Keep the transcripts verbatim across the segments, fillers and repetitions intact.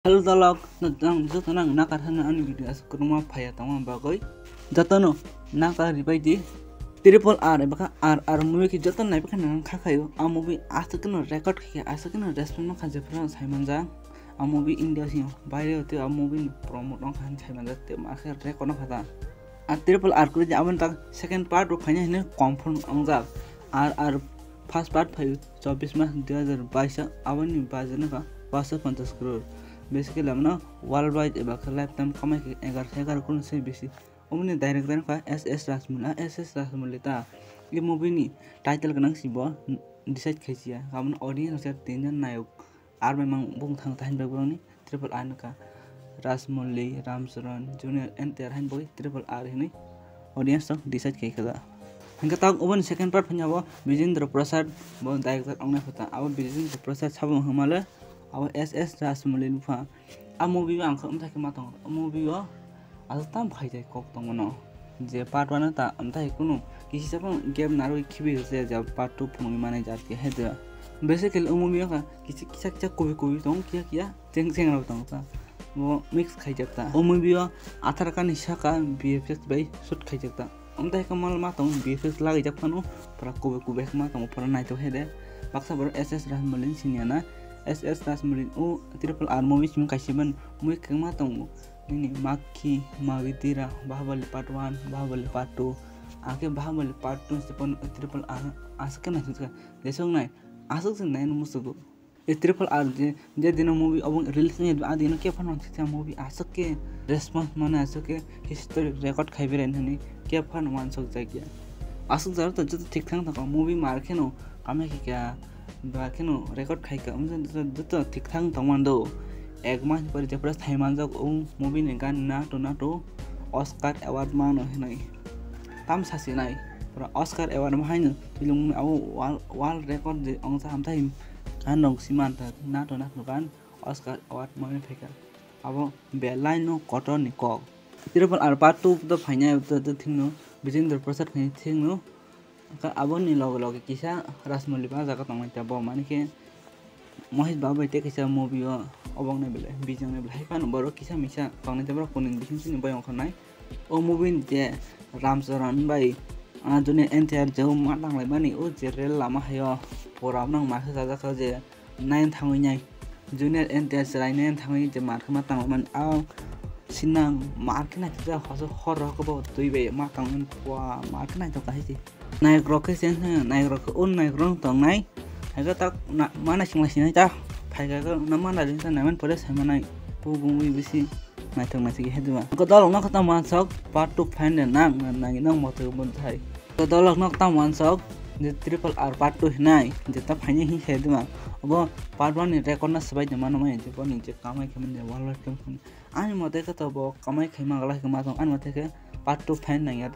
Hello dalok, nang joto nang nakar hano ani video aswk kwbangma phaiya tongma bagwi. Jotono nakar ribai di. Triple R eba kha R R movie khe joto naiba khe nang kha khayo. A movie aswk no record khe aswk no response no kha jephru sai manja. A movie India sing baire hote a movie ni promote no kha sai manja te ma khe record no phata. A Triple R kuri di aboni tak second part ro phaina hino confirm ongjak. R R first part phaio chobbish mas dui hazar bais o, aboni budget no kha paanch sho ponchas crore. Basically amno worldwide eba khe lifetime kamai khe egar egar crore se bisi. Omoni director kha S S Rajamouli, S S Rajamouli ta. I movie ni title gwnang si bo decide khaisiya. Aboni audience se tinjon nayok. R bai mang bung thang tahin bai borokni Triple R nokha. Rajamouli, Ram Charan, Junior N T R hain boi Triple R hinwi audience rok decide khai kha. Hingke tak oboni second part phanya bo Bijendra Prasad bo director ongnai phata. Abo Bijendra Prasad sabo hwnmale abo S S Rajamouli nupha. A movie o ang khe wngthai khe ma tongo. A movie o aswk tam khaijak kok tongmano. Je part one ta amthai kunu kisi sa phano gap narwi khibi se ja part two phunugwi mane jat khe hai de. Basically o movie o kha kisi kisa kisa kubi kubi tong kiya kiya cheng cheng rok tong ta. Bo mix khaijak ta. O movie o athar kani saka B F X bai shoot khaijak ta. Amthai khe mal ma tong B F X lagijak phano pura kubi kubi ma tong pura naithok hai de. Baksa borok S S Rajamouli siniya na. S S Rajamouli o Triple R movie simi kaisa ban movie kwbangma tongo. Nini Makki, Magidira, Bahubali Part one, Bahubali Part two, akhe Bahubali Part two se pon Triple R aswk khe naisingsa jesok nai aswk se nai musugo. E Triple R je je dino movie obo release ni a dino khe phano sita movie aswk khe response mane aswk khe history record khai berai hwnwi khe phano wansok jakya. Aswk jaro to joto thik thang thang movie mar kheno kamai khe kya. Ba kheno record khai ka, wngkha joto thik thang tong mando. Ek mas ni pore jephru sai manjak o movie ni gan nato nato Oscar award mano hinwi. Tam sasi nai, pura Oscar award ma haino twilung abo world, world record je wngsa hamthai gan rok si mantha nato nato gan Oscar award mano phaikha. Abo belai no kotor ni kok. Triple R part two to phainai to thingno Bijendra Prasad khaini thingno. Kha aboni loge loge kisa Rajamouli ba jaga tongnai ta bo mani khe Mahesh Babu bai tei kisa movie o obok nai belai bijang nai belai hai phano borok kisa misa tongnai ta borok kuni bising sini bai ongkhornai. O movie ni je Ram Charan bai, ah, Junior N T R je o ma tanglai mani o je rel lama hai o pura nang ma khe sajak kha je nine thangwi nai Junior N T R chwrai nine thangwi je mar khe ma tanglai mani a sinang mar khe nai khe hoso hor rok bo twi bai ma tangwi pua mar khe nai to kahai se. Naik rok khe se, naik rok khe, o naik rok tongnai. Hai khe tak na, mana singla sinai ta. Phai khe na mana rin ta naman pore sai manai. Pu bungwi bisi naithok naithok khe duma. Ko dalok no khatam wansok part two phain de nang, nang, nang moto bon thai. Ko dalok no khatam wansok je Triple R part two hinai, je ta phaini hi khe duma. Obo part one ni record na swbai de mano mai, je boni je kamai khe mani wall life khe mani. Ani mote khe to bo kamai khaima glak khe ma tong, ani mote khe part two phain nang ya,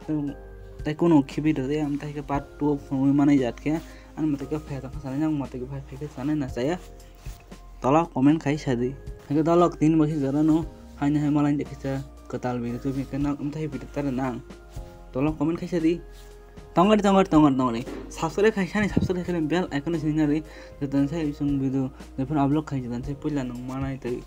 tei kuno khibi rw de, am tai khe part two phunugwi manai jat khe, ani mote khe phai tong khe sanai, ang mote khe phai, phai khe sanai na chaya. Tola comment khai sadi. Hake dalok tin bo khe jora no, haini hai malai de kisa kwtal video tubui khe nang, am tai video tare nang. Tola comment khai sadi. Tongari, tongari, tongari, tongari. Subscribe khai sani, subscribe khai bell icon sini nari. Joton sai sung video, joton upload khai joton sai puila nang manai tei.